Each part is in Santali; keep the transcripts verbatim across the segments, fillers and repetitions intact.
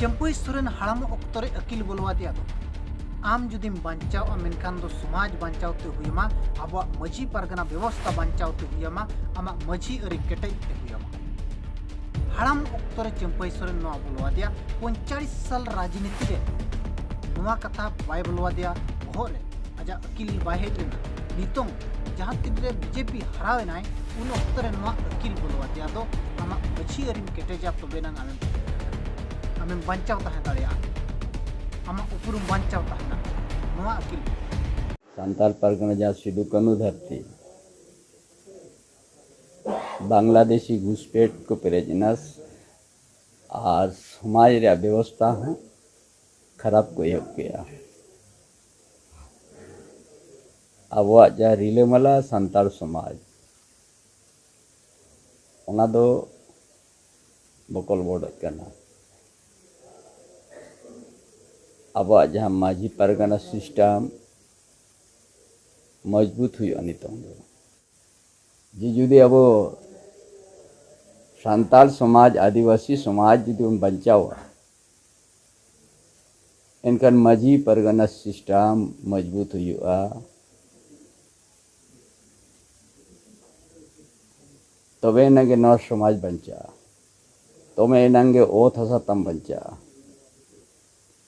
ᱪᱟᱹᱢᱯᱟᱹᱭ ᱥᱚᱨᱮᱱ ᱦᱟᱲᱟᱢᱚᱜ ᱚᱠᱛᱚ ᱨᱮ ᱟᱹᱠᱤᱞ ᱵᱚᱞᱚᱣᱟᱫᱮᱭᱟ ᱫᱚ, ᱟᱢ ᱡᱩᱫᱤᱢ ᱵᱟᱧᱪᱟᱣᱜᱼᱟ, ᱢᱮᱱᱠᱷᱟᱱ ᱫᱚ ᱥᱚᱢᱟᱡᱽ ᱵᱟᱧᱪᱟᱣ ᱛᱮ ᱦᱩᱭ ᱟᱢᱟ, ᱟᱵᱚᱣᱟᱜ ᱢᱟᱹᱡᱷᱤ ᱯᱟᱨᱜᱟᱱᱟ ᱵᱮᱵᱚᱥᱛᱷᱟ ᱵᱟᱧᱪᱟᱣ ᱛᱮ ᱦᱩᱭ ᱟᱢᱟ, ᱟᱢᱟᱜ ᱢᱟᱹᱡᱷᱤ ᱟᱹᱨᱤ ᱠᱮᱴᱮᱡ ᱛᱮ ᱦᱩᱭ ᱟᱢᱟ᱾ ᱦᱟᱲᱟᱢ ᱚᱠᱛᱚ ᱨᱮ ᱪᱟᱹᱢᱯᱟᱹᱭ ᱥᱚᱨᱮᱱ ᱱᱚᱣᱟ ᱵᱚᱞᱚᱣᱟᱫᱮᱭᱟ, ᱯᱚᱧᱪᱟᱲᱤᱥ ᱥᱟᱞ ᱨᱟᱡᱽᱱᱤᱛᱤ ᱨᱮ ᱱᱚᱣᱟ ᱠᱟᱛᱷᱟ ᱵᱟᱭ ᱵᱚᱞᱚᱣᱟᱫᱮᱭᱟ ᱵᱚᱦᱚᱜ ᱨᱮ, ᱟᱡᱟᱜ ᱟᱹᱠᱤᱞ ᱵᱟᱭ ᱦᱮᱡ ᱞᱮᱱᱟ᱾ ᱱᱤᱛᱚᱝ ᱡᱟᱦᱟᱸ ᱛᱤᱱᱨᱮ ᱵᱤᱡᱮᱯᱤ ᱦᱟᱨᱟᱣ ᱮᱱᱟᱭ, ᱩᱱ ᱚᱠᱛᱚ ᱨᱮ ᱱᱚᱣᱟ ᱟᱹᱠᱤᱞ ᱵᱚᱞᱚᱣᱟᱫᱮᱭᱟ ᱫᱚ, ᱟᱢᱟᱜ ᱢᱟᱹᱡᱷᱤ ᱟᱹᱨᱤᱢ ᱠᱮᱴᱮᱡᱟ, ᱛᱚᱵᱮ ᱮᱱᱟᱝ ᱟᱢᱮᱢ, ᱟᱢᱮᱢ ᱵᱟᱧᱪᱟᱣ ᱛᱟᱦᱮᱸ ᱫᱟᱲᱮᱭᱟᱜᱼᱟ, ᱟᱢᱟᱜ ᱩᱯᱨᱩᱢ ᱵᱟᱧᱪᱟᱣ ᱛᱟᱦᱮᱱᱟ᱾ ᱱᱚᱣᱟ ᱟᱹᱠᱤᱞ᱾ ᱥᱟᱱᱛᱟᱲ ᱯᱟᱨᱜᱟᱱᱟ ᱡᱟᱦᱟᱸ ᱥᱤᱫᱩ ᱠᱟᱹᱱᱦᱩ ᱫᱷᱟᱹᱨᱛᱤ, ᱵᱟᱝᱞᱟᱫᱮᱥᱤ ᱜᱷᱩᱥᱯᱮᱴ ᱠᱚ ᱯᱮᱨᱮᱡ ᱮᱱᱟ ᱟᱨ ᱥᱚᱢᱟᱡᱽ ᱨᱮᱭᱟᱜ ᱵᱮᱵᱚᱥᱛᱷᱟ ᱦᱚᱸ ᱠᱷᱟᱨᱟᱯ ᱠᱚ ᱮᱦᱚᱵ ᱠᱮᱜᱼᱟ᱾ ᱟᱵᱚᱣᱟᱜ ᱡᱟᱦᱟᱸ ᱨᱤᱞᱟᱹᱢᱟᱞᱟ ᱥᱟᱱᱛᱟᱲ ᱥᱚᱢᱟᱡᱽ, ᱚᱱᱟ ᱫᱚ ᱵᱚᱠᱚᱞ ᱵᱚᱰᱚᱡ ᱠᱟᱱᱟ᱾ ᱟᱵᱚᱣᱟᱜ ᱡᱟᱦᱟᱸ ᱢᱟᱹᱡᱷᱤ ᱯᱟᱨᱜᱟᱱᱟ ᱥᱤᱥᱴᱮᱢ ᱢᱚᱡᱽᱵᱩᱛ ᱦᱩᱭᱩᱜᱼᱟ ᱱᱤᱛᱚᱝ ᱫᱚ᱾ ᱡᱮ ᱡᱩᱫᱤ ᱟᱵᱚ ᱥᱟᱱᱛᱟᱲ ᱥᱚᱢᱟᱡᱽ, ᱟᱹᱫᱤᱵᱟᱹᱥᱤ ᱥᱚᱢᱟᱡᱽ ᱡᱩᱫᱤ ᱵᱚᱱ ᱵᱟᱧᱪᱟᱣᱟ, ᱮᱱᱠᱷᱟᱱ ᱢᱟᱹᱡᱷᱤ ᱯᱟᱨᱜᱟᱱᱟ ᱥᱤᱥᱴᱮᱢ ᱢᱚᱡᱽᱵᱩᱛ ᱦᱩᱭᱩᱜᱼᱟ᱾ ᱛᱚᱵᱮ ᱮᱱᱟᱝ ᱜᱮ ᱱᱚᱣᱟ ᱥᱚᱢᱟᱡᱽ ᱵᱟᱧᱪᱟᱜᱼᱟ, ᱛᱚᱵᱮ ᱮᱱᱟᱝ ᱜᱮ ᱚᱛ ᱦᱟᱥᱟ ᱛᱟᱢ ᱵᱟᱧᱪᱟᱜᱼᱟ,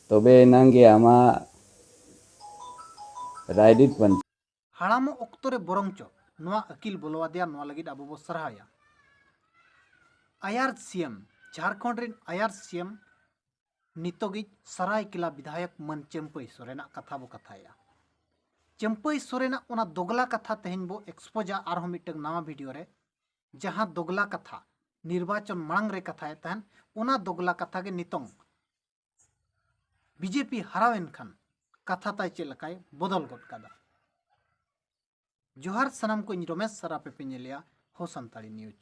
ᱛᱚᱵᱮ ᱮᱱᱟᱝ ᱜᱮ ᱟᱢᱟᱜ ᱨᱟᱭᱨᱤᱛ ᱵᱟᱧᱪᱟᱜᱼᱟ᱾ ᱦᱟᱲᱟᱢᱚᱜ ᱚᱠᱛᱚ ᱨᱮ ᱵᱚᱨᱚᱝ ᱪᱚ ᱱᱚᱣᱟ ᱟᱹᱠᱤᱞ ᱵᱚᱞᱚᱣᱟᱫᱮᱭᱟ, ᱱᱚᱣᱟ ᱞᱟᱹᱜᱤᱫ ᱟᱵᱚ ᱵᱚ ᱥᱟᱨᱦᱟᱣᱮᱭᱟ᱾ ᱟᱭᱟᱨ ᱥᱤ ᱮᱢ, ᱡᱷᱟᱲᱠᱷᱚᱸᱰ ᱨᱮᱱ ᱟᱭᱟᱨ ᱥᱤ ᱮᱢ ᱱᱤᱛᱚᱜᱤᱡ ᱥᱟᱨᱟᱭᱠᱮᱞᱟ ᱵᱤᱫᱷᱟᱭᱚᱠ ᱢᱟᱹᱱ ᱪᱟᱹᱢᱯᱟᱹᱭ ᱥᱚᱨᱮᱱᱟᱜ ᱠᱟᱛᱷᱟ ᱵᱚ ᱠᱟᱛᱷᱟᱭᱟ᱾ ᱪᱟᱹᱢᱯᱟᱹᱭ ᱥᱚᱨᱮᱱᱟᱜ ᱚᱱᱟ ᱫᱚᱜᱽᱞᱟ ᱠᱟᱛᱷᱟ ᱛᱮᱦᱮᱧ ᱵᱚ ᱮᱠᱥᱯᱳᱡᱟ ᱟᱨᱦᱚᱸ ᱢᱤᱫᱴᱟᱝ ᱱᱟᱣᱟ ᱵᱷᱤᱰᱤᱭᱳ ᱨᱮ, ᱡᱟᱦᱟᱸ ᱫᱚᱜᱽᱞᱟ ᱠᱟᱛᱷᱟ ᱱᱤᱨᱵᱟᱪᱚᱱ ᱢᱟᱲᱟᱝ ᱨᱮ ᱠᱟᱛᱷᱟᱭᱮᱫ ᱛᱟᱦᱮᱱ, ᱚᱱᱟ ᱫᱚᱜᱽᱞᱟ ᱠᱟᱛᱷᱟ ᱜᱮ ᱱᱤᱛᱚᱝ ᱵᱤᱡᱮᱯᱤ ᱦᱟᱨᱟᱣᱮᱱ ᱠᱷᱟᱱ ᱠᱟᱛᱷᱟ ᱛᱟᱭ ᱪᱮᱫ ᱞᱮᱠᱟᱭ ᱵᱚᱫᱚᱞ ᱜᱚᱫ ᱠᱟᱫᱟ᱾ ᱡᱚᱦᱟᱨ ᱥᱟᱱᱟᱢ ᱠᱚ, ᱤᱧ ᱨᱚᱢᱮᱥ ᱥᱟᱨ, ᱟᱯᱮ ᱯᱮ ᱧᱮᱞᱮᱜᱼᱟ ᱦᱳ ᱥᱟᱱᱛᱟᱲᱤ ᱱᱤᱭᱩᱡᱽ᱾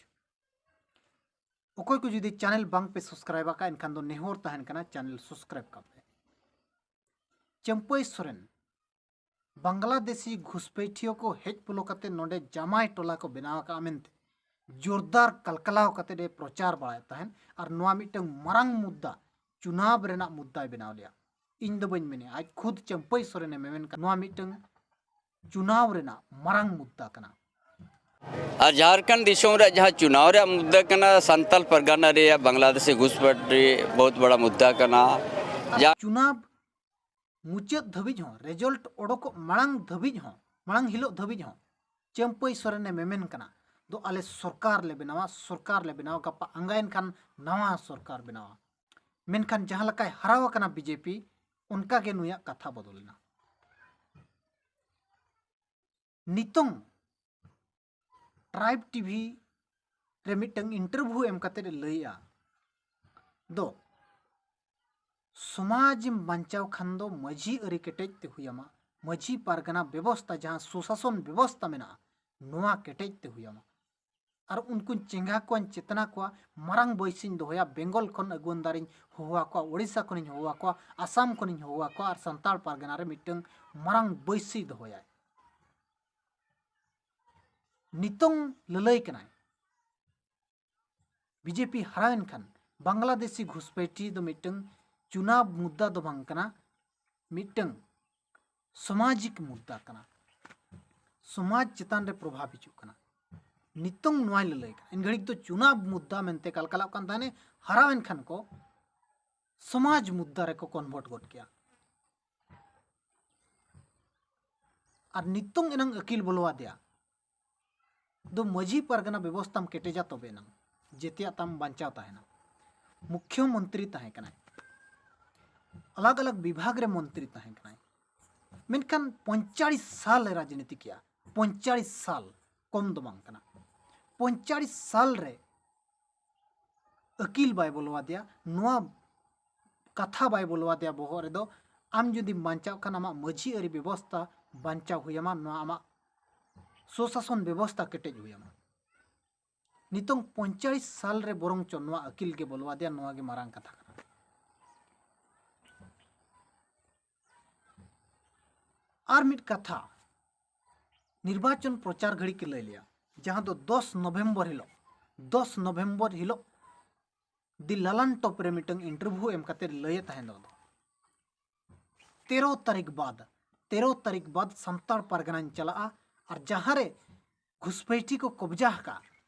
ᱚᱠᱚᱭ ᱠᱚ ᱡᱩᱫᱤ ᱪᱮᱱᱮᱞ ᱵᱟᱝ ᱯᱮ ᱥᱟᱵᱥᱠᱨᱟᱭᱤᱵ ᱟᱠᱟᱫ, ᱮᱱᱠᱷᱟᱱ ᱫᱚ ᱱᱮᱦᱚᱨ ᱛᱟᱦᱮᱱ ᱠᱟᱱᱟ, ᱪᱮᱱᱮᱞ ᱥᱟᱵᱥᱠᱨᱟᱭᱤᱵ ᱠᱟᱜ ᱯᱮ᱾ ᱪᱟᱹᱢᱯᱟᱹᱭ ᱥᱚᱨᱮᱱ ᱵᱟᱝᱞᱟᱫᱮᱥᱤ ᱜᱷᱩᱥᱯᱮᱴᱷᱤᱭᱟᱹ ᱠᱚ ᱦᱮᱡ ᱵᱚᱞᱚ ᱠᱟᱛᱮ ᱱᱚᱰᱮ ᱡᱟᱢᱟᱭ ᱴᱚᱞᱟ ᱠᱚ ᱵᱮᱱᱟᱣ ᱟᱠᱟᱫᱼᱟ ᱢᱮᱱᱛᱮ ᱡᱳᱨᱫᱟᱨ ᱠᱟᱞᱠᱟᱞᱟᱣ ᱠᱟᱛᱮ ᱮ ᱯᱨᱚᱪᱟᱨ ᱵᱟᱲᱟᱭᱮᱫ ᱛᱟᱦᱮᱸᱫ᱾ ᱟᱨ ᱱᱚᱣᱟ ᱢᱤᱫᱴᱟᱝ ᱢᱟᱨᱟᱝ ᱢᱩᱫᱽᱫᱟ, ᱪᱩᱱᱟᱵ ᱨᱮᱱᱟᱜ ᱢᱩᱫᱽᱫᱟᱭ ᱵᱮᱱᱟᱣ ᱞᱮᱭᱟ᱾ ᱤᱧ ᱫᱚ ᱵᱟᱹᱧ ᱢᱮᱱᱮᱫᱼᱟ, ᱟᱡ ᱠᱷᱩᱫ ᱪᱟᱹᱢᱯᱟᱹᱭ ᱥᱚᱨᱮᱱᱮ ᱢᱮᱢᱮᱱ ᱠᱟᱱᱟ ᱱᱚᱣᱟ ᱢᱤᱫᱴᱟᱝ ᱪᱩᱱᱟᱣ ᱨᱮᱱᱟᱜ ᱢᱟᱨᱟᱝ ᱢᱩᱫᱽᱫᱟ ᱠᱟᱱᱟ᱾ ᱟᱨ ᱡᱷᱟᱲᱠᱷᱚᱸᱰ ᱫᱤᱥᱚᱢ ᱨᱮᱭᱟᱜ ᱡᱟᱦᱟᱸ ᱪᱩᱱᱟᱣ ᱨᱮᱭᱟᱜ ᱢᱩᱫᱽᱫᱟ ᱠᱟᱱᱟ, ᱥᱟᱱᱛᱟᱞ ᱯᱟᱨᱜᱟᱱᱟ ᱨᱮᱭᱟᱜ ᱵᱟᱝᱞᱟᱫᱮᱥᱤ ᱜᱷᱩᱥᱯᱮᱴᱤ ᱵᱚᱦᱩᱛ ᱵᱟᱲᱟ ᱢᱩᱫᱽᱫᱟ ᱠᱟᱱᱟ᱾ ᱟᱨ ᱪᱩᱱᱟᱵ ᱢᱩᱪᱟᱹᱫ ᱫᱷᱟᱹᱵᱤᱡ ᱦᱚᱸ, ᱨᱮᱡᱟᱞᱴ ᱚᱰᱚᱠᱚᱜ ᱢᱟᱲᱟᱝ ᱫᱷᱟᱹᱵᱤᱡ ᱦᱚᱸ, ᱢᱟᱲᱟᱝ ᱦᱤᱞᱳᱜ ᱫᱷᱟᱹᱵᱤᱡ ᱦᱚᱸ ᱪᱟᱹᱢᱯᱟᱹᱭ ᱥᱚᱨᱮᱱᱮ ᱢᱮᱢᱮᱱ ᱠᱟᱱᱟ ᱫᱚ, ᱟᱞᱮ ᱥᱚᱨᱠᱟᱨ ᱞᱮ ᱵᱮᱱᱟᱣᱟ, ᱥᱚᱨᱠᱟᱨ ᱞᱮ ᱵᱮᱱᱟᱣᱟ, ᱜᱟᱯᱟ ᱟᱸᱜᱟᱭᱮᱱ ᱠᱷᱟᱱ ᱱᱟᱣᱟ ᱥᱚᱨᱠᱟᱨ ᱵᱮᱱᱟᱣᱟ᱾ ᱢᱮᱱᱠᱷᱟᱱ ᱡᱟᱦᱟᱸ ᱞᱮᱠᱟᱭ ᱦᱟᱨᱟᱣ ᱟᱠᱟᱱᱟ ᱵᱤᱡᱮᱯᱤ, ᱚᱱᱠᱟ ᱜᱮ ᱱᱩᱭᱟᱜ ᱠᱟᱛᱷᱟ ᱵᱚᱫᱚᱞᱮᱱᱟ᱾ ᱱᱤᱛᱚᱝ ᱴᱨᱟᱭᱤᱵᱽ ᱴᱤᱵᱷᱤ ᱨᱮ ᱢᱤᱫᱴᱟᱝ ᱤᱱᱴᱟᱨᱵᱷᱤᱭᱩ ᱮᱢ ᱠᱟᱛᱮ ᱮ ᱞᱟᱹᱭᱮᱜᱼᱟ ᱫᱚ, ᱥᱚᱢᱟᱡᱽ ᱮᱢ ᱵᱟᱧᱪᱟᱣ ᱠᱷᱟᱱ ᱫᱚ ᱢᱟᱹᱡᱷᱤ ᱟᱹᱨᱤ ᱠᱮᱴᱮᱡ ᱛᱮ ᱦᱩᱭ ᱟᱢᱟ, ᱢᱟᱹᱡᱷᱤ ᱯᱟᱨᱜᱟᱱᱟ ᱵᱮᱵᱚᱥᱛᱟ, ᱡᱟᱦᱟᱸ ᱥᱩᱥᱟᱥᱚᱱ ᱵᱮᱵᱚᱥᱛᱟ ᱢᱮᱱᱟᱜᱼᱟ, ᱱᱚᱣᱟ ᱠᱮᱴᱮᱡ ᱛᱮ ᱦᱩᱭ ᱟᱢᱟ᱾ ᱟᱨ ᱩᱱᱠᱩᱧ ᱪᱮᱸᱜᱷᱟ ᱠᱚᱣᱟᱧ, ᱪᱮᱛᱱᱟ ᱠᱚᱣᱟ, ᱢᱟᱨᱟᱝ ᱵᱟᱹᱭᱥᱤᱧ ᱫᱚᱦᱚᱭᱟ, ᱵᱮᱝᱜᱚᱞ ᱠᱷᱚᱱ ᱟᱹᱜᱩᱣᱟᱹᱱ ᱫᱟᱨᱤᱧ ᱦᱚᱦᱚ ᱟᱠᱚᱣᱟ, ᱳᱰᱤᱥᱟ ᱠᱷᱚᱱᱤᱧ ᱦᱚᱦᱚ ᱟᱠᱚᱣᱟ, ᱟᱥᱟᱢ ᱠᱷᱚᱱᱤᱧ ᱦᱚᱦᱚ ᱟᱠᱚᱣᱟ, ᱟᱨ ᱥᱟᱱᱛᱟᱲ ᱯᱟᱨᱜᱟᱱᱟ ᱨᱮ ᱢᱤᱫᱴᱟᱝ ᱢᱟᱨᱟᱝ ᱵᱟᱹᱭᱥᱤ ᱫᱚᱦᱚᱭᱟᱭ᱾ ᱱᱤᱛᱚᱝ ᱞᱟᱹᱞᱟᱹᱭ ᱠᱟᱱᱟᱭ, ᱵᱤᱡᱮᱯᱤ ᱦᱟᱨᱟᱣᱮᱱ ᱠᱷᱟᱱ ᱵᱟᱝᱞᱟᱫᱮᱥᱤ ᱜᱷᱩᱥᱯᱮᱴᱤ ᱫᱚ ᱢᱤᱫᱴᱟᱝ ᱪᱩᱱᱟᱵ ᱢᱩᱫᱽᱫᱟ ᱫᱚ ᱵᱟᱝ ᱠᱟᱱᱟ, ᱢᱤᱫᱴᱟᱝ ᱥᱟᱢᱟᱡᱤᱠ ᱢᱩᱫᱽᱫᱟ ᱠᱟᱱᱟ, ᱥᱚᱢᱟᱡᱽ ᱪᱮᱛᱟᱱ ᱨᱮ ᱯᱨᱚᱵᱷᱟᱵᱽ ᱦᱤᱡᱩᱜ ᱠᱟᱱᱟ᱾ ᱱᱤᱛᱚᱝ ᱱᱚᱣᱟᱭ ᱞᱟᱹᱞᱟᱹᱭ ᱠᱟᱱᱟ, ᱮᱱ ᱜᱷᱟᱹᱲᱤᱡ ᱫᱚ ᱪᱩᱱᱟᱵ ᱢᱩᱫᱽᱫᱟ ᱢᱮᱱᱛᱮ ᱠᱟᱞᱠᱟᱞᱟᱜ ᱠᱟᱱ ᱛᱟᱦᱮᱱᱮ, ᱦᱟᱨᱟᱣᱮᱱ ᱠᱷᱟᱱ ᱠᱚ ᱥᱚᱢᱟᱡᱽ ᱢᱩᱫᱽᱫᱟ ᱨᱮᱠᱚ ᱠᱚᱱᱵᱷᱟᱨᱴ ᱜᱚᱫ ᱠᱮᱭᱟ᱾ ᱟᱨ ᱱᱤᱛᱚᱝ ᱮᱱᱟᱝ ᱟᱹᱠᱤᱞ ᱵᱚᱞᱚᱣᱟᱫᱮᱭᱟ ᱫᱚ ᱢᱟᱹᱡᱷᱤ ᱯᱟᱨᱜᱟᱱᱟ ᱵᱮᱵᱚᱥᱛᱟᱢ ᱠᱮᱴᱮᱡᱟ, ᱛᱚᱵᱮ ᱮᱱᱟᱝ ᱡᱮᱛᱮᱭᱟᱜ ᱛᱟᱢ ᱵᱟᱧᱪᱟᱣ ᱛᱟᱦᱮᱱᱟ᱾ ᱢᱩᱠᱷᱭᱚ ᱢᱚᱱᱛᱨᱤ ᱛᱟᱦᱮᱸ ᱠᱟᱱᱟᱭ, ᱟᱞᱟᱜᱽ ᱟᱞᱟᱜᱽ ᱵᱤᱵᱷᱟᱜᱽ ᱨᱮ ᱢᱚᱱᱛᱨᱤ ᱛᱟᱦᱮᱸ ᱠᱟᱱᱟᱭ, ᱢᱮᱱᱠᱷᱟᱱ ᱯᱚᱧᱪᱟᱲᱤᱥ ᱥᱟᱞ ᱮ ᱨᱟᱡᱽᱱᱤᱛᱤ ᱠᱮᱜᱼᱟ᱾ ᱯᱚᱧᱪᱟᱲᱤᱥ ᱥᱟᱞ ᱠᱚᱢ ᱫᱚ ᱵᱟᱝ ᱠᱟᱱᱟ᱾ ᱯᱚᱧᱪᱟᱲᱤᱥ ᱥᱟᱞ ᱨᱮ ᱟᱹᱠᱤᱞ ᱵᱟᱭ ᱵᱚᱞᱚᱣᱟᱫᱮᱭᱟ᱾ ᱱᱚᱣᱟ ᱠᱟᱛᱷᱟ ᱵᱟᱭ ᱵᱚᱞᱚᱣᱟᱫᱮᱭᱟ ᱵᱚᱦᱚᱜ ᱨᱮᱫᱚ, ᱟᱢ ᱡᱩᱫᱤᱢ ᱵᱟᱧᱪᱟᱣ ᱠᱷᱟᱱ ᱟᱢᱟᱜ ᱢᱟᱹᱡᱷᱤ ᱟᱹᱨᱤ ᱵᱮᱵᱚᱥᱛᱟ ᱵᱟᱧᱪᱟᱣ ᱦᱩᱭ ᱟᱢᱟ, ᱱᱚᱣᱟ ᱟᱢᱟᱜ ᱥᱩᱥᱟᱥᱚᱱ ᱵᱮᱵᱚᱥᱛᱟ ᱠᱮᱴᱮᱡ ᱦᱩᱭ ᱟᱢᱟ᱾ ᱱᱤᱛᱚᱝ ᱯᱚᱧᱪᱟᱲᱤᱥ ᱥᱟᱞ ᱨᱮ ᱵᱚᱨᱚᱝ ᱪᱚ ᱱᱚᱣᱟ ᱟᱹᱠᱤᱞ ᱜᱮ ᱵᱚᱞᱚᱣᱟᱫᱮᱭᱟ, ᱱᱚᱣᱟ ᱜᱮ ᱢᱟᱨᱟᱝ ᱠᱟᱛᱷᱟ ᱠᱟᱱᱟ᱾ ᱟᱨ ᱢᱤᱫ ᱠᱟᱛᱷᱟ, ᱱᱤᱨᱵᱟᱪᱚᱱ ᱯᱨᱚᱪᱟᱨ ᱜᱷᱟᱹᱲᱤ ᱠᱚ ᱞᱟᱹᱭ ᱞᱮᱭᱟ, ᱡᱟᱦᱟᱸ ᱫᱚ ᱫᱚᱥ ᱱᱚᱵᱷᱮᱢᱵᱚᱨ ᱦᱤᱞᱳᱜ, ᱫᱚᱥ ᱱᱚᱵᱷᱮᱢᱵᱚᱨ ᱦᱤᱞᱳᱜ ᱫᱤ ᱞᱟᱞᱟᱱ ᱴᱚᱯ ᱨᱮ ᱢᱤᱫᱴᱟᱝ ᱤᱱᱴᱟᱨᱵᱷᱤᱭᱩ ᱮᱢ ᱠᱟᱛᱮ ᱞᱟᱹᱭᱮᱫ ᱛᱟᱦᱮᱸ ᱫᱚ, ᱛᱮᱨᱚ ᱛᱟᱹᱨᱤᱠᱷ ᱵᱟᱫ, ᱛᱮᱨᱚ ᱛᱟᱹᱨᱤᱠᱷ ᱵᱟᱫ ᱥᱟᱱᱛᱟᱲ ᱯᱟᱨᱜᱟᱱᱟᱧ ᱪᱟᱞᱟᱜᱼᱟ, ᱟᱨ ᱡᱟᱦᱟᱸ ᱨᱮ ᱜᱷᱩᱥᱯᱮᱴᱤ ᱠᱚ ᱠᱚᱵᱡᱟ ᱟᱠᱟᱫ,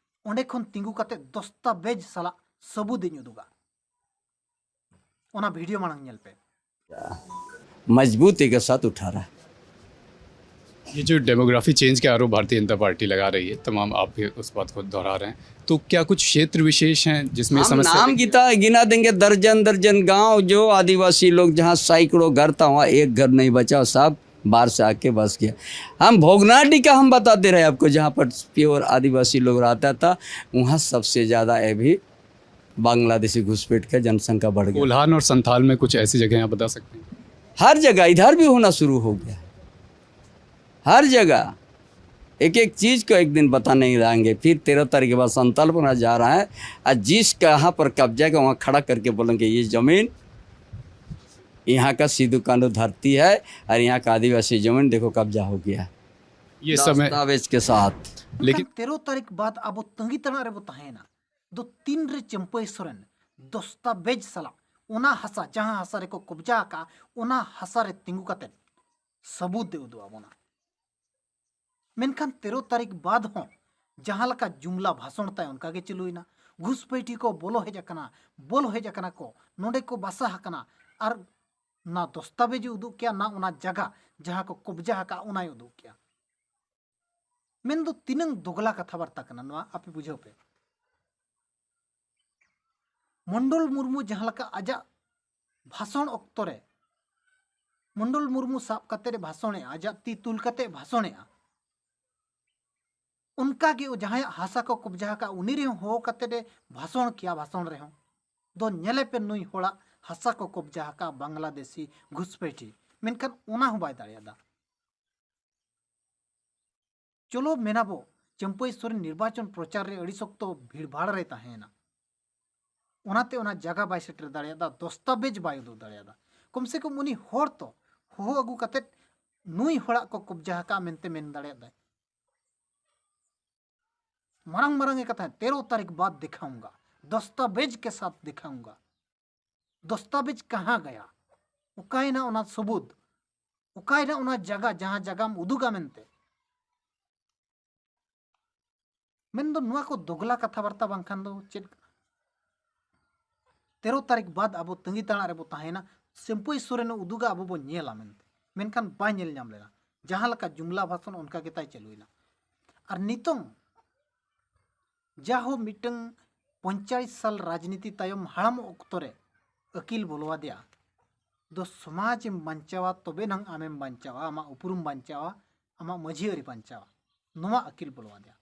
ᱚᱸᱰᱮ ᱠᱷᱚᱱ ᱛᱤᱸᱜᱩ ᱠᱟᱛᱮ ᱫᱚᱥᱛᱟᱵᱮᱡᱽ ᱥᱟᱞᱟᱜ ᱥᱟᱹᱵᱩᱫ ᱤᱧ ᱩᱫᱩᱜᱟ᱾ ᱚᱱᱟ ᱵᱷᱤᱰᱤᱭᱳ ᱢᱟᱲᱟᱝ ᱧᱮᱞ ᱯᱮ᱾ मजबूती के साथ उठा रहा है। ये जो डेमोग्राफी चेंज का आरोप भारतीय जनता पार्टी लगा रही है, तमाम आप भी उस बात को दोहरा रहे हैं, तो क्या कुछ क्षेत्र विशेष हैं जिसमें ये हम समस्या नाम देखी? गिता गिना देंगे, दर्जन दर्जन गांव, जो आदिवासी लोग, जहाँ सैकड़ों घर था, वहाँ एक घर नहीं बचा, सब बाहर से आके बस गया। हम भोगनाडीह का हम बताते रहे आपको, जहाँ पर प्योर आदिवासी लोग रहता था, वहाँ सबसे ज़्यादा अभी बांग्लादेशी घुसपैठ का जनसंख्या बढ़ गया। कोल्हान और संथाल में कुछ ऐसी जगह आप बता सकते हैं? हर जगह इधर भी होना शुरू हो गया, हर जगह। एक एक चीज को एक दिन बता नहीं रहेंगे। फिर तेरह तारीख के बाद संताल पर जा रहा है, और जिस कहाँ पर कब्जा का वहाँ खड़ा करके बोलेंगे, ये जमीन यहाँ का सिद्धू कान्हू धरती है और यहाँ का आदिवासी जमीन, देखो, कब्जा हो गया है। ये समय दस्तावेज के साथ। लेकिन ᱛᱮᱨᱚ ᱛᱟᱹᱨᱤᱠᱷ ᱵᱟᱫ ᱟᱵᱚ ᱛᱟᱺᱜᱤ ᱛᱟᱲᱟᱜ ᱨᱮᱵᱚ ᱛᱟᱦᱮᱸᱭᱮᱱᱟ᱾ ᱫᱚ ᱛᱤᱱ ᱨᱮ ᱪᱟᱹᱢᱯᱟᱹᱭ ᱥᱚᱨᱮᱱ ᱫᱚᱥᱛᱟᱵᱮᱡᱽ ᱥᱟᱞᱟᱜ ᱚᱱᱟ ᱦᱟᱥᱟ, ᱡᱟᱦᱟᱸ ᱦᱟᱥᱟ ᱨᱮᱠᱚ ᱠᱚᱵᱡᱟ ᱟᱠᱟᱫ, ᱚᱱᱟ ᱦᱟᱥᱟ ᱨᱮ ᱛᱤᱸᱜᱩ ᱠᱟᱛᱮ ᱥᱟᱹᱵᱩᱫ ᱮ ᱩᱫᱩᱜ ᱟᱵᱚᱱᱟ᱾ ᱢᱮᱱᱠᱷᱟᱱ ᱛᱮᱨᱚ ᱛᱟᱹᱨᱤᱠᱷ ᱵᱟᱫ ᱦᱚᱸ ᱡᱟᱦᱟᱸ ᱞᱮᱠᱟ ᱡᱩᱢᱞᱟ ᱵᱷᱟᱥᱚᱱ ᱛᱟᱭ, ᱚᱱᱠᱟ ᱜᱮ ᱪᱟᱹᱞᱩᱭᱮᱱᱟ᱾ ᱜᱷᱩᱥᱯᱮᱴᱤ ᱠᱚ ᱵᱚᱞᱚ ᱦᱮᱡ ᱟᱠᱟᱱᱟ, ᱵᱚᱞᱚ ᱦᱮᱡ ᱟᱠᱟᱱᱟ ᱠᱚ, ᱱᱚᱰᱮ ᱠᱚ ᱵᱟᱥᱟ ᱟᱠᱟᱱᱟ, ᱟᱨ ᱱᱟ ᱫᱚᱥᱛᱟᱵᱮᱡᱽ ᱩᱫᱩᱜ ᱠᱮᱭᱟ, ᱱᱟ ᱚᱱᱟ ᱡᱟᱭᱜᱟ ᱡᱟᱦᱟᱸ ᱠᱚ ᱠᱚᱵᱡᱟ ᱟᱠᱟᱫ, ᱚᱱᱟᱭ ᱩᱫᱩᱜ ᱠᱮᱭᱟ᱾ ᱢᱮᱱᱫᱚ ᱛᱤᱱᱟᱹᱝ ᱫᱚᱜᱽᱞᱟ ᱠᱟᱛᱷᱟ ᱵᱟᱨᱛᱟ ᱠᱟᱱᱟ ᱱᱚᱣᱟ, ᱟᱯᱮ ᱵᱩᱡᱷᱟᱹᱣ ᱯᱮ᱾ ᱢᱚᱱᱰᱚᱞ ᱢᱩᱨᱢᱩ ᱡᱟᱦᱟᱸ ᱞᱮᱠᱟ ᱟᱡᱟᱜ ᱵᱷᱟᱥᱚᱱ ᱚᱠᱛᱚ ᱨᱮ, ᱢᱚᱱᱰᱚᱞ ᱢᱩᱨᱢᱩ ᱥᱟᱵ ᱠᱟᱛᱮ ᱮ ᱵᱷᱟᱥᱚᱱᱮᱜᱼᱟ, ᱟᱡᱟᱜ ᱛᱤ ᱛᱩᱞ ᱠᱟᱛᱮ ᱮ ᱵᱷᱟᱥᱚᱱᱮᱜᱼᱟ, ᱚᱱᱠᱟ ᱜᱮ ᱡᱟᱦᱟᱸᱭᱟᱜ ᱦᱟᱥᱟ ᱠᱚ ᱠᱚᱵᱡᱟ ᱟᱠᱟᱫ, ᱩᱱᱤ ᱨᱮᱦᱚᱸ ᱦᱚᱦᱚ ᱠᱟᱛᱮ ᱮ ᱵᱷᱟᱥᱚᱱ ᱠᱮᱭᱟ᱾ ᱵᱷᱟᱥᱚᱱ ᱨᱮᱦᱚᱸ ᱫᱚ ᱧᱮᱞᱮ ᱯᱮ, ᱱᱩᱭ ᱦᱚᱲᱟᱜ ᱦᱟᱥᱟ ᱠᱚ ᱠᱚᱵᱡᱟ ᱟᱠᱟᱫ ᱵᱟᱝᱞᱟᱫᱮᱥᱤ ᱜᱷᱩᱥᱯᱮᱴᱤ, ᱢᱮᱱᱠᱷᱟᱱ ᱚᱱᱟ ᱦᱚᱸ ᱵᱟᱭ ᱫᱟᱲᱮᱭᱟᱫᱟ᱾ ᱪᱚᱞᱚ ᱢᱮᱱᱟᱵᱚ, ᱪᱟᱹᱢᱯᱟᱹᱭ ᱥᱚᱨᱮᱱ ᱱᱤᱨᱵᱟᱪᱚᱱ ᱯᱨᱚᱪᱟᱨ ᱨᱮ ᱟᱹᱰᱤ ᱥᱚᱠᱛᱚ ᱵᱷᱤᱲᱵᱷᱟᱲ ᱨᱮ ᱛᱟᱦᱮᱸᱭᱮᱱᱟ, ᱚᱱᱟᱛᱮ ᱚᱱᱟ ᱡᱟᱭᱜᱟ ᱵᱟᱭ ᱥᱮᱴᱮᱨ ᱫᱟᱲᱮᱭᱟᱫᱟ, ᱫᱚᱥᱛᱟᱵᱮᱡᱽ ᱵᱟᱭ ᱩᱫᱩᱜ ᱫᱟᱲᱮᱭᱟᱫᱟ᱾ ᱠᱚᱢ ᱥᱮ ᱠᱚᱢ ᱩᱱᱤ ᱦᱚᱲ ᱛᱚ ᱦᱚᱦᱚ ᱟᱹᱜᱩ ᱠᱟᱛᱮᱫ ᱱᱩᱭ ᱦᱚᱲᱟᱜ ᱠᱚ ᱠᱚᱵᱡᱟ ᱟᱠᱟᱫ ᱢᱮᱱᱛᱮ ᱢᱮᱱ ᱫᱟᱲᱮᱭᱟᱫᱟᱭ᱾ ᱢᱟᱨᱟᱝ ᱢᱟᱨᱟᱝ ᱮ ᱠᱟᱛᱷᱟ, ᱛᱮᱨᱚ ᱛᱟᱹᱨᱤᱠᱷ ᱵᱟᱫ ᱫᱮᱠᱷᱟᱣᱩᱸᱜᱟ, दस्तावेज के साथ दिखाऊंगा। दस्तावेज कहाँ गया? ᱚᱠᱟᱭᱮᱱᱟ ᱚᱱᱟ ᱥᱟᱹᱵᱩᱫ? ᱚᱠᱟᱭᱮᱱᱟ ᱚᱱᱟ ᱡᱟᱭᱜᱟ ᱡᱟᱦᱟᱸ ᱡᱟᱭᱜᱟᱢ ᱩᱫᱩᱜᱟ ᱢᱮᱱᱛᱮ? ᱢᱮᱱᱫᱚ ᱱᱚᱣᱟ ᱠᱚ ᱫᱚᱜᱽᱞᱟ ᱠᱟᱛᱷᱟ ᱵᱟᱨᱛᱟ ᱵᱟᱝᱠᱷᱟᱱ ᱫᱚ ᱪᱮᱫ? ᱛᱮᱨᱚ ᱛᱟᱹᱨᱤᱠᱷ ᱵᱟᱫ ᱟᱵᱚ ᱛᱟᱺᱜᱤ ᱛᱟᱲᱟᱜ ᱨᱮᱵᱚ ᱛᱟᱦᱮᱸᱭᱮᱱᱟ᱾ ᱪᱟᱹᱢᱯᱟᱹᱭ ᱥᱚᱨᱮᱱᱮ ᱩᱫᱩᱜᱟ, ᱟᱵᱚ ᱵᱚ ᱧᱮᱞᱟ ᱢᱮᱱᱛᱮ, ᱢᱮᱱᱠᱷᱟᱱ ᱵᱟᱭ ᱧᱮᱞ ᱧᱟᱢ ᱞᱮᱱᱟ᱾ ᱡᱟᱦᱟᱸ ᱞᱮᱠᱟ ᱡᱩᱢᱞᱟ ᱵᱷᱟᱥᱚᱱ ᱚᱱᱠᱟ ᱜᱮ ᱛᱟᱭ ᱪᱟᱹᱞᱩᱭᱮᱱᱟ᱾ ᱟᱨ ᱱᱤᱛᱚᱝ ᱡᱟᱦᱳ ᱢᱤᱫᱴᱟᱝ ᱯᱚᱧᱪᱟᱥ ᱥᱟᱞ ᱨᱟᱡᱽᱱᱤᱛᱤ ᱛᱟᱭᱚᱢ ᱦᱟᱲᱟᱢ ᱚᱠᱛᱚ ᱨᱮ ᱟᱹᱠᱤᱞ ᱵᱚᱞᱚᱣᱟᱫᱮᱭᱟ ᱫᱚ ᱥᱚᱢᱟᱡᱽ ᱮᱢ ᱵᱟᱧᱪᱟᱣᱟ, ᱛᱚᱵᱮ ᱱᱟᱝ ᱟᱢᱮᱢ ᱵᱟᱧᱪᱟᱣᱟ, ᱟᱢᱟᱜ ᱩᱯᱨᱩᱢ ᱵᱟᱧᱪᱟᱣᱟ, ᱟᱢᱟᱜ ᱢᱟᱹᱡᱷᱤ ᱟᱹᱨᱤ ᱵᱟᱧᱪᱟᱣᱟ᱾ ᱱᱚᱣᱟ ᱟᱹᱠᱤᱞ ᱵᱚᱞᱚᱣᱟᱫᱮᱭᱟ᱾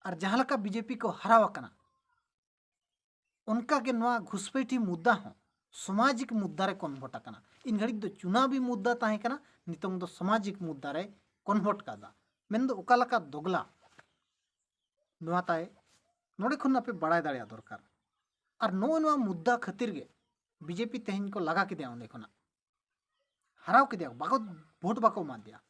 ᱟᱨ ᱡᱟᱦᱟᱸ ᱞᱮᱠᱟ ᱵᱤᱡᱮᱯᱤ ᱠᱚ ᱦᱟᱨᱟᱣ ᱟᱠᱟᱱᱟ, ᱚᱱᱠᱟ ᱜᱮ ᱱᱚᱣᱟ ᱜᱷᱩᱥᱯᱮᱴᱷᱤ ᱢᱩᱫᱽᱫᱟ ᱦᱚᱸ ᱥᱟᱢᱟᱡᱤᱠ ᱢᱩᱫᱽᱫᱟ ᱨᱮ ᱠᱚᱱᱵᱷᱟᱨᱴ ᱟᱠᱟᱱᱟ᱾ ᱤᱱ ᱜᱷᱟᱹᱲᱤᱡ ᱫᱚ ᱪᱩᱱᱟᱣᱤ ᱢᱩᱫᱽᱫᱟ ᱛᱟᱦᱮᱸ ᱠᱟᱱᱟ, ᱱᱤᱛᱚᱝ ᱫᱚ ᱥᱟᱢᱟᱡᱤᱠ ᱢᱩᱫᱽᱫᱟ ᱨᱮ ᱠᱚᱱᱵᱷᱟᱨᱴ ᱠᱟᱫᱟ᱾ ᱢᱮᱱᱫᱚ ᱚᱠᱟ ᱞᱮᱠᱟ ᱫᱚᱜᱽᱞᱟ, ᱱᱚᱣᱟ ᱛᱟᱭ ᱱᱚᱰᱮ ᱠᱷᱚᱱ ᱟᱯᱮ ᱵᱟᱲᱟᱭ ᱫᱟᱲᱮᱭᱟᱜ ᱫᱚᱨᱠᱟᱨ᱾ ᱟᱨ ᱱᱚᱜᱼᱚ ᱱᱚᱣᱟ ᱢᱩᱫᱽᱫᱟ ᱠᱷᱟᱹᱛᱤᱨ ᱜᱮ ᱵᱤᱡᱮᱯᱤ ᱛᱮᱦᱮᱧ ᱠᱚ ᱞᱟᱜᱟ ᱠᱮᱫᱮᱭᱟ ᱚᱸᱰᱮ ᱠᱷᱚᱱᱟᱜ, ᱦᱟᱨᱟᱣ ᱠᱮᱫᱮᱭᱟ, ᱵᱟᱠᱚ, ᱵᱷᱳᱴ ᱵᱟᱠᱚ ᱮᱢᱟ ᱫᱮᱭᱟ᱾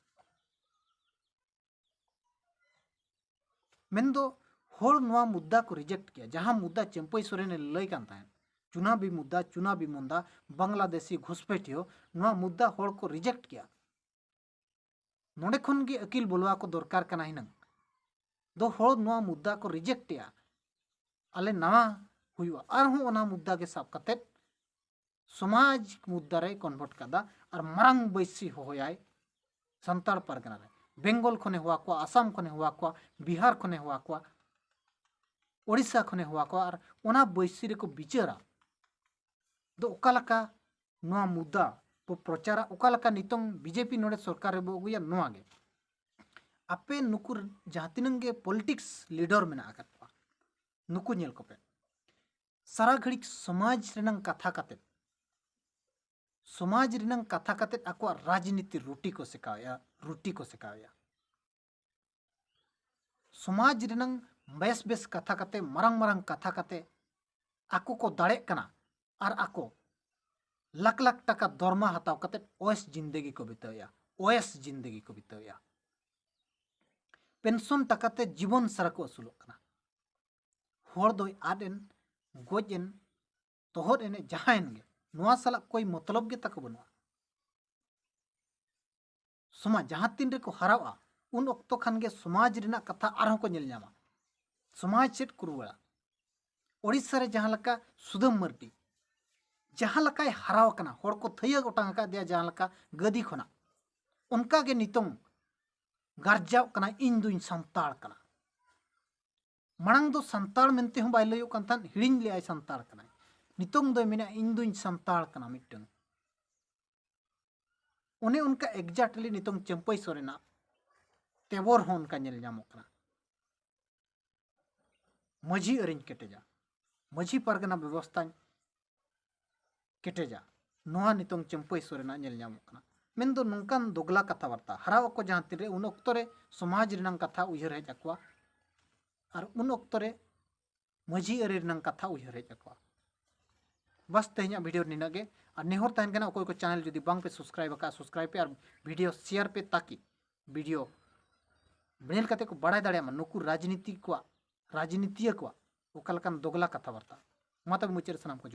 ᱢᱮᱱᱫᱚ ᱦᱚᱲ ᱱᱚᱣᱟ ᱢᱩᱫᱽᱫᱟ ᱠᱚ ᱨᱤᱡᱮᱠᱴ ᱠᱮᱭᱟ, ᱡᱟᱦᱟᱸ ᱢᱩᱫᱽᱫᱟ ᱪᱟᱹᱢᱯᱟᱹᱭ ᱥᱚᱨᱮᱱᱮ ᱞᱟᱹᱭ ᱠᱟᱱ ᱛᱟᱦᱮᱸᱫ, ᱪᱩᱱᱟᱵᱤ ᱢᱩᱫᱽᱫᱟ, ᱪᱩᱱᱟᱵᱤ ᱢᱩᱫᱽᱫᱟ, ᱵᱟᱝᱞᱟᱫᱮᱥᱤ ᱜᱷᱩᱥᱯᱮᱴᱷᱤᱭᱟᱹ, ᱱᱚᱣᱟ ᱢᱩᱫᱽᱫᱟ ᱦᱚᱲ ᱠᱚ ᱨᱤᱡᱮᱠᱴ ᱠᱮᱭᱟ᱾ ᱱᱚᱰᱮ ᱠᱷᱚᱱ ᱜᱮ ᱟᱹᱠᱤᱞ ᱵᱚᱞᱚᱣᱟ ᱠᱚ ᱫᱚᱨᱠᱟᱨ ᱠᱟᱱᱟ ᱦᱤᱱᱟᱹᱝ᱾ ᱫᱚ ᱦᱚᱲ ᱱᱚᱣᱟ ᱢᱩᱫᱽᱫᱟ ᱠᱚ ᱨᱤᱡᱮᱠᱴ ᱮᱜᱼᱟ, ᱟᱞᱮ ᱱᱟᱣᱟ ᱦᱩᱭᱩᱜᱼᱟ, ᱟᱨᱦᱚᱸ ᱚᱱᱟ ᱢᱩᱫᱽᱫᱟ ᱜᱮ ᱥᱟᱵ ᱠᱟᱛᱮᱫ ᱥᱚᱢᱟᱡᱽ ᱢᱩᱫᱽᱫᱟ ᱨᱮᱭ ᱠᱚᱱᱵᱷᱟᱨᱴ ᱠᱟᱫᱟ᱾ ᱟᱨ ᱢᱟᱨᱟᱝ ᱵᱟᱹᱭᱥᱤ ᱦᱚᱦᱚᱭᱟᱭ ᱥᱟᱱᱛᱟᱲ ᱯᱟᱨᱜᱟᱱᱟ ᱨᱮ, ᱵᱮᱝᱜᱚᱞ ᱠᱷᱚᱱᱮ ᱦᱚᱦᱚᱣᱟ ᱠᱚᱣᱟ, ᱟᱥᱟᱢ ᱠᱷᱚᱱᱮ ᱦᱚᱦᱚᱣᱟ ᱠᱚᱣᱟ, ᱵᱤᱦᱟᱨ ᱠᱷᱚᱱᱮ ᱦᱚᱦᱚᱣᱟ ᱠᱚᱣᱟ, ᱳᱰᱤᱥᱟ ᱠᱷᱚᱱᱮ ᱦᱚᱦᱚᱣᱟ ᱠᱚᱣᱟ, ᱟᱨ ᱚᱱᱟ ᱵᱟᱹᱭᱥᱤ ᱨᱮᱠᱚ ᱵᱤᱪᱟᱹᱨᱟ᱾ ᱫᱚ ᱚᱠᱟ ᱞᱮᱠᱟ ᱱᱚᱣᱟ ᱢᱩᱫᱽᱫᱟ ᱵᱚ ᱯᱨᱚᱪᱟᱨᱟ, ᱚᱠᱟ ᱞᱮᱠᱟ ᱱᱤᱛᱚᱝ ᱵᱤᱡᱮᱯᱤ ᱱᱚᱰᱮ ᱥᱚᱨᱠᱟᱨ ᱨᱮᱵᱚ ᱟᱹᱜᱩᱭᱟ, ᱱᱚᱣᱟ ᱜᱮ᱾ ᱟᱯᱮ ᱱᱩᱠᱩ ᱡᱟᱦᱟᱸ ᱛᱤᱱᱟᱹᱝ ᱜᱮ ᱯᱚᱞᱤᱴᱤᱠᱥ ᱞᱤᱰᱟᱨ ᱢᱮᱱᱟᱜ ᱟᱠᱟᱫ ᱠᱚᱣᱟ, ᱱᱩᱠᱩ ᱧᱮᱞ ᱠᱚᱯᱮ, ᱥᱟᱨᱟ ᱜᱷᱟᱹᱲᱤᱡ ᱥᱚᱢᱟᱡᱽ ᱨᱮᱱᱟᱝ ᱠᱟᱛᱷᱟ ᱠᱟᱛᱮᱫ, ᱥᱚᱢᱟᱡᱽ ᱨᱮᱱᱟᱝ ᱠᱟᱛᱷᱟ ᱠᱟᱛᱮᱫ ᱟᱠᱚᱣᱟᱜ ᱨᱟᱡᱽᱱᱤᱛᱤ ᱨᱩᱴᱤ ᱠᱚ ᱥᱮᱠᱟᱣᱮᱜᱼᱟ, ᱨᱩᱴᱤ ᱠᱚ ᱥᱮᱠᱟᱣᱮᱜᱼᱟ᱾ ᱥᱚᱢᱟᱡᱽ ᱨᱮᱱᱟᱝ ᱵᱮᱥ ᱵᱮᱥ ᱠᱟᱛᱷᱟ ᱠᱟᱛᱮ, ᱢᱟᱨᱟᱝ ᱢᱟᱨᱟᱝ ᱠᱟᱛᱷᱟ ᱠᱟᱛᱮ ᱟᱠᱚ ᱠᱚ ᱫᱟᱲᱮᱜ ᱠᱟᱱᱟ᱾ ᱟᱨ ᱟᱠᱚ ᱞᱟᱠᱷ ᱞᱟᱠᱷ ᱴᱟᱠᱟ ᱫᱚᱨᱢᱟ ᱦᱟᱛᱟᱣ ᱠᱟᱛᱮ ᱚᱭᱮᱥ ᱡᱤᱱᱫᱮᱜᱤ ᱠᱚ ᱵᱤᱛᱟᱹᱣᱮᱜᱼᱟ, ᱚᱭᱮᱥ ᱡᱤᱱᱫᱮᱜᱤ ᱠᱚ ᱵᱤᱛᱟᱹᱣᱮᱜᱼᱟ᱾ ᱯᱮᱱᱥᱚᱱ ᱴᱟᱠᱟ ᱛᱮ ᱡᱤᱵᱚᱱ ᱥᱟᱨᱟ ᱠᱚ ᱟᱹᱥᱩᱞᱚᱜ ᱠᱟᱱᱟ᱾ ᱦᱚᱲ ᱫᱚᱭ ᱟᱫ ᱮᱱ, ᱜᱚᱡ ᱮᱱ, ᱛᱚᱦᱚᱫ ᱮᱱᱮ, ᱡᱟᱦᱟᱸᱭᱮᱱ ᱜᱮ, ᱱᱚᱣᱟ ᱥᱟᱞᱟᱜ ᱠᱳᱭ ᱢᱚᱛᱞᱚᱵ ᱜᱮ ᱛᱟᱠᱚ ᱵᱟᱹᱱᱩᱜᱼᱟ᱾ ᱥᱚᱢᱟᱡᱽ ᱡᱟᱦᱟᱸ ᱛᱤᱱ ᱨᱮᱠᱚ ᱦᱟᱨᱟᱜᱼᱟ, ᱩᱱ ᱚᱠᱛᱚ ᱠᱷᱟᱱ ᱜᱮ ᱥᱚᱢᱟᱡᱽ ᱨᱮᱱᱟᱜ ᱠᱟᱛᱷᱟ ᱟᱨᱦᱚᱸ ᱠᱚ ᱧᱮᱞ ᱧᱟᱢᱟ᱾ ᱥᱚᱢᱟᱡᱽ ᱥᱮᱫ ᱠᱚ ᱨᱩᱣᱟᱹᱲᱟ᱾ ᱳᱰᱤᱥᱟ ᱨᱮ ᱡᱟᱦᱟᱸ ᱞᱮᱠᱟ ᱥᱩᱫᱟᱹᱢ ᱢᱟᱨᱰᱤ ᱡᱟᱦᱟᱸ ᱞᱮᱠᱟᱭ ᱦᱟᱨᱟᱣ ᱟᱠᱟᱱᱟ, ᱦᱚᱲ ᱠᱚ ᱛᱷᱟᱹᱭᱟᱹ ᱜᱚᱴᱟᱝ ᱟᱠᱟᱫᱮᱭᱟ ᱡᱟᱦᱟᱸ ᱞᱮᱠᱟ ᱜᱟᱹᱫᱤ ᱠᱷᱚᱱᱟᱜ, ᱚᱱᱠᱟ ᱜᱮ ᱱᱤᱛᱚᱝ ᱜᱟᱨᱡᱟᱣ ᱠᱟᱱᱟ, "ᱤᱧ ᱫᱩᱧ ᱥᱟᱱᱛᱟᱲ ᱠᱟᱱᱟ᱾" ᱢᱟᱲᱟᱝ ᱫᱚ ᱥᱟᱱᱛᱟᱲ ᱢᱮᱱᱛᱮ ᱦᱚᱸ ᱵᱟᱭ ᱞᱟᱹᱭᱚᱜ ᱠᱟᱱ ᱛᱟᱦᱮᱸᱫ, ᱦᱤᱲᱤᱧ ᱞᱮᱜᱼᱟᱭ ᱥᱟᱱᱛᱟᱲ ᱠᱟᱱᱟᱭ᱾ ᱱᱤᱛᱚᱝ ᱫᱚᱭ ᱢᱮᱱᱟ, "ᱤᱧ ᱫᱩᱧ ᱥᱟᱱᱛᱟᱲ ᱠᱟᱱᱟ ᱢᱤᱫᱴᱟᱝ᱾" ᱚᱱᱮ ᱚᱱᱠᱟ exactly ᱱᱤᱛᱚᱝ ᱪᱟᱹᱢᱯᱟᱹᱭ ᱥᱚᱨᱮᱱᱟᱜ ᱛᱮᱵᱚᱨ ᱦᱚᱸ ᱚᱱᱠᱟ ᱧᱮᱞ ᱧᱟᱢᱚᱜ ᱠᱟᱱᱟ᱾ ᱢᱟᱹᱡᱷᱤ ᱟᱹᱨᱤᱧ ᱠᱮᱴᱮᱡᱟ, ᱢᱟᱹᱡᱷᱤ ᱯᱟᱨᱜᱟᱱᱟ ᱵᱮᱵᱚᱥᱛᱷᱟᱧ ᱠᱮᱴᱮᱡᱟ, ᱱᱚᱣᱟ ᱱᱤᱛᱚᱝ ᱪᱟᱹᱢᱯᱟᱹᱭ ᱥᱚᱨᱮᱱᱟᱜ ᱧᱮᱞ ᱧᱟᱢᱚᱜ ᱠᱟᱱᱟ᱾ ᱢᱮᱱᱫᱚ ᱱᱚᱝᱠᱟᱱ ᱫᱚᱜᱽᱞᱟ ᱠᱟᱛᱷᱟ ᱵᱟᱨᱛᱟ ᱦᱟᱨᱟᱣ ᱟᱠᱚ ᱡᱟᱦᱟᱸ ᱛᱤᱱᱨᱮ, ᱩᱱ ᱚᱠᱛᱚ ᱨᱮ ᱥᱚᱢᱟᱡᱽ ᱨᱮᱱᱟᱝ ᱠᱟᱛᱷᱟ ᱩᱭᱦᱟᱹᱨ ᱦᱮᱡ ᱟᱠᱚᱣᱟ, ᱟᱨ ᱩᱱ ᱚᱠᱛᱚ ᱨᱮ ᱢᱟᱹᱡᱷᱤ ᱟᱹᱨᱤ ᱨᱮᱱᱟᱝ ᱠᱟᱛᱷᱟ ᱩᱭᱦᱟᱹᱨ ᱦᱮᱡ ᱟᱠᱚᱣᱟ᱾ ᱵᱟᱥ, ᱛᱮᱦᱮᱧᱟᱜ video ᱱᱤᱱᱟᱹᱜ ᱜᱮ᱾ ᱟᱨ ᱱᱮᱦᱚᱨ ᱛᱟᱦᱮᱱ ᱠᱟᱱᱟ, ᱚᱠᱚᱭ ᱠᱚ channel ᱡᱩᱫᱤ ᱵᱟᱝ ᱯᱮ subscribe ᱟᱠᱟᱫᱼᱟ, subscribe ᱯᱮ ᱟᱨ video share ᱯᱮ, ᱛᱟᱠᱤ video ᱧᱮᱞ ᱠᱟᱛᱮ ᱠᱚ ᱵᱟᱲᱟᱭ ᱫᱟᱲᱮᱭᱟᱜ ᱢᱟ ᱱᱩᱠᱩ ᱨᱟᱡᱽᱱᱤᱛᱤ ᱠᱚᱣᱟᱜ, ᱨᱟᱡᱽᱱᱤᱛᱤᱭᱟᱹ ᱠᱚᱣᱟᱜ ᱚᱠᱟ ᱞᱮᱠᱟᱱ ᱫᱚᱜᱽᱞᱟ ᱠᱟᱛᱷᱟ ᱵᱟᱨᱛᱟ᱾ ᱢᱟ ᱛᱚᱵᱮ ᱢᱩᱪᱟᱹᱫ ᱨᱮ ᱥᱟᱱᱟᱢ ᱠᱚ ᱡᱚᱦᱟᱨ᱾